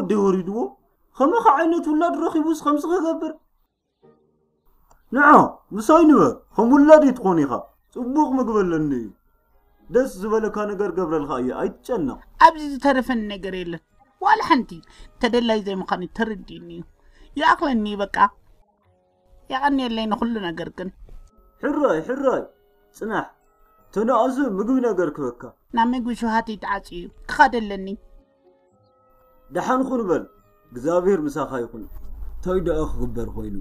ደይ ወሪድዎ? ከማኻ ዓይነት ውላድ ረኺቡስ ከምዚ ክገብር? ንዓ ምሳይ ንበር፣ ከም ውላድ ትኾን ኢኻ። ጽቡቕ ምግቢ ኣለኒ እዩ። ደስ ዝበለካ ነገር ገብረልካ እየ፣ ኣይትጨነቕ። ኣብዚ ዝተረፈኒ ነገር የለን። ዋላ ሓንቲ። ተደላይ ዘይምዃኑ ተረዲእኒ እዩ። ይኣኽለኒ በቃ። የቐንየለይ ንኹሉ ነገር ግን። ሕራይ፣ ሕራይ፣ ጽናሕ። ተነኣሱ ምግቢ ነገር ክበካ። ናብ ምግቢ ሸውሃተይ ተዓጽዩ እዩ። ክኻደለኒ። ደሓን ኩን በል። እግዚኣብሔር ምሳኻ ይኹን። እንታይ ደኣ ክግበር ኮይኑ?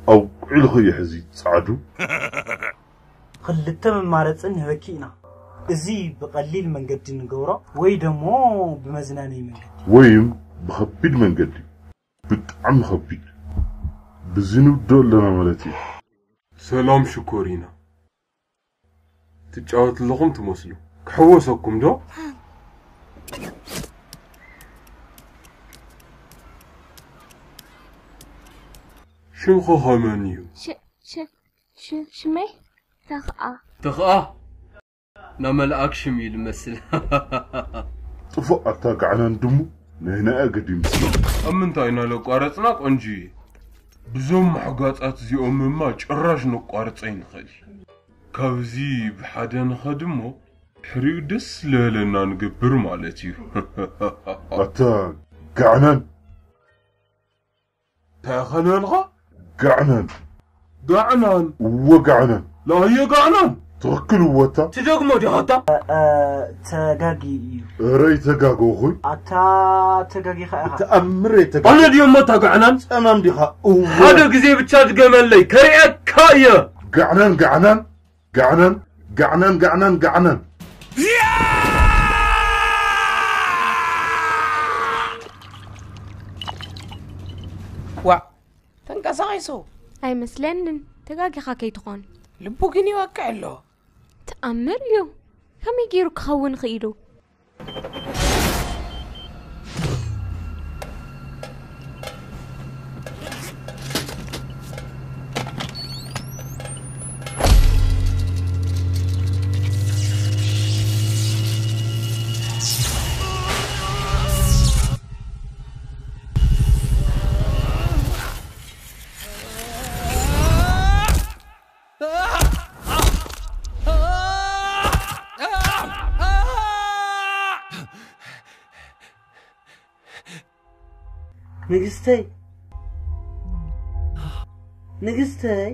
ኣውዒልኹ እዩ ሕዚ ጻዕዱ። ክልተ መማረፂ ንህበኪ ኢና። እዚ ብቐሊል መንገዲ ንገብሮ ወይ ደሞ ብመዝናነይ መንገዲ። ወይም ብኸቢድ መንገዲ። ብጣዕሚ ኸቢድ። ብዚ ንውድኦ ኣለና ማለት እዩ። ሰላም ሽኮሪና። ትጫወቱ ኣለኹም ትመስሉ። ክሕወሰኩም ዶ? ሽምኺ ኸመን እዩ? ሽመይ ተኽኣ። ተኽኣ? ናይ መልኣክ ሽም እዩ ልመስል። ጥፉእ ኣታ ጋዕናን ድሙ ናይ ናይ ኣገዲ ምስላ። ኣብ ምንታይ ኢና ለቋረጽና ቆንጅዬ? ብዞም ማሕጋጻት እዚኦምማ ጭራሽ ነቋርጾ ኣይንኽእል። ካብዚ ብሓደ ንኸድ እሞ ድሕሪኡ ደስ ለበለና ንገብር ማለት እዩ። ኣታ ጋዕናን እንታይ ኢኻ ዝበልኻ? ጋዕናን ጋዕናን እወ ጋዕናን ላየ ጋዕናን ትኽክል እወታ ትደግሞ ዲኻታ ተጋጊ እዩ እረ ይተጋገኹይ ኣታ ተጋጊኻ ኢኻ ተኣምር ይተጋገ ኣነ ድዮሞ እታ ጋዕናን ጸማም ዲኻ እወ ሓደ ግዜ ብቻ ድገመለይ ከርእየካ እየ ጋዕናን ጋዕናን ጋዕናን ጋዕናን ጋዕናን ጋዕናን ዋእ ተንቀሳቒሱ ኣይመስለንን ተጋጊኻ ከይትኾን ልቡ ግን ይወቅዕ ኣሎ ተኣምር እዩ ከመይ ገይሩ ክኸውን ኽኢሉ ንግስተይ ንግስተይ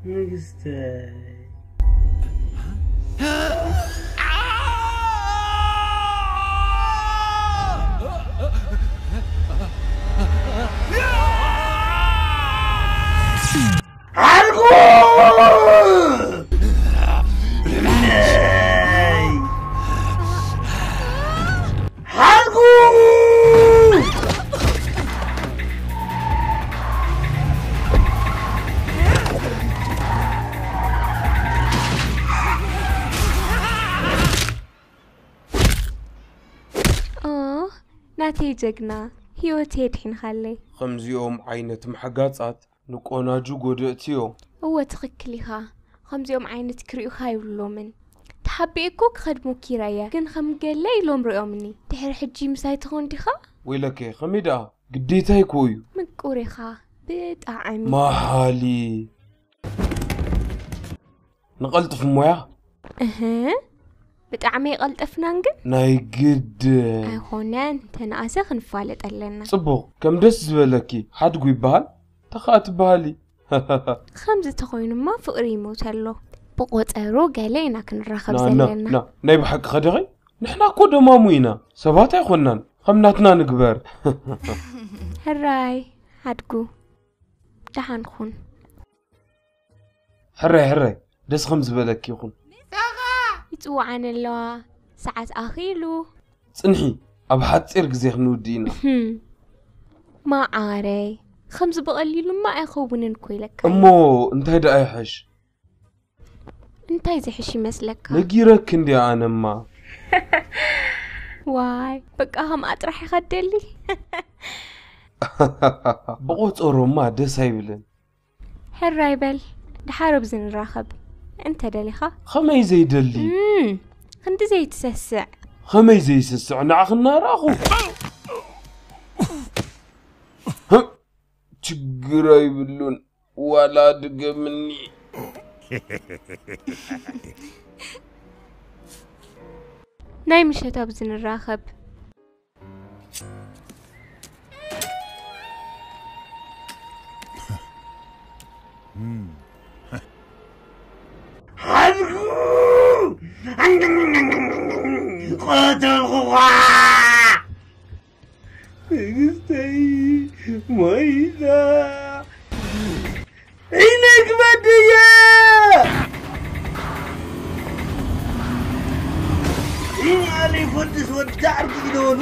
ንግስተይ ናተይ ጀግና ህይወተይ ኣድሒንኻለይ። ከምዚኦም ዓይነት ማሕጋጻት ንቆናጁ ጎድእቲ እዮም። እወ ትኽክል ኢኻ። ከምዚኦም ዓይነት ክሪኡኻ ኣይብሎምን። ተሓቢኤ እኮ ክኸድሞ ኪረየ ግን ከም ገለ ኢሎም ሪኦምኒ። ድሕሪ ሕጂ ምሳይ ትኾን ዲኻ? ወይለከ ከመይ ደኣ ግዴታይ እኮ እዩ። ምቁር ኢኻ ብጣዕሚ። መሃሊ ንቐልጥፍ እሞያ። እህ ብጣዕሚ ኣይቐልጠፍናን ግን ናይ ግድ ኣይኾነን ተነኣሰ ክንፋለጥ ኣለና። ጽቡቕ ከም ደስ ዝበለኪ ሓድጉ ይበሃል ተኸኣ ትበሃሊ። ከምዚ ተኾይኑማ ፍቕሪ ይሞት ኣሎ። ብቆጸሮ ገለ ኢና ክንራኸብ ዘለና። ና ናይ ብሓቂ ኸደኺ ንሕና እኮ ደማሙ ኢና ሰባት ኣይኾናን ከም ናትና ንግበር። ሕራይ ሓድጉ ደሓን ኩን። ሕራይ ሕራይ ደስ ከም ዝበለኪ ይኹን። ይጽውዓኒ ኣለዋ ሰዓት ኣኺሉ። ጽንሒ ኣብ ሓጺር ግዜ ክንውዲ ኢና። ማዓረይ ከምዚ ብቐሊሉማ ኣይኸውንን እኮ ኢለካ። እሞ እንታይ ደኣ ይሕሽ? እንታይ ዝሕሽ ይመስለካ? ነጊረክ እንዲ ኣነማ። ዋይ፣ በቃ ከምኣ ጥራሕ ኢኻ ትደሊ። ብቆጸሮማ ደስ ኣይብልን። ሕራይ በል፣ ድሓር ኣብዚ ንራኸብ። እንተ ደሊኻ። ከመይ ዘይደሊ? እም፣ ክንዲ ዘይትሰስዕ። ከመይ ዘይስስዕ ንዓኽ እናረኣኹ። ህም፣ ችግር ኣይብሉን። ዋላ ድገምኒ። ናይ ምሸት ኣብዚ ንራኸብ። ሓዝኩ! ቀተልኩኻ! ትዕግስተይ ሞይታ! ዒነይ ክበድየ! ዒናለይ ፈድስ ወዲ ዓርኪ ይደወሉ።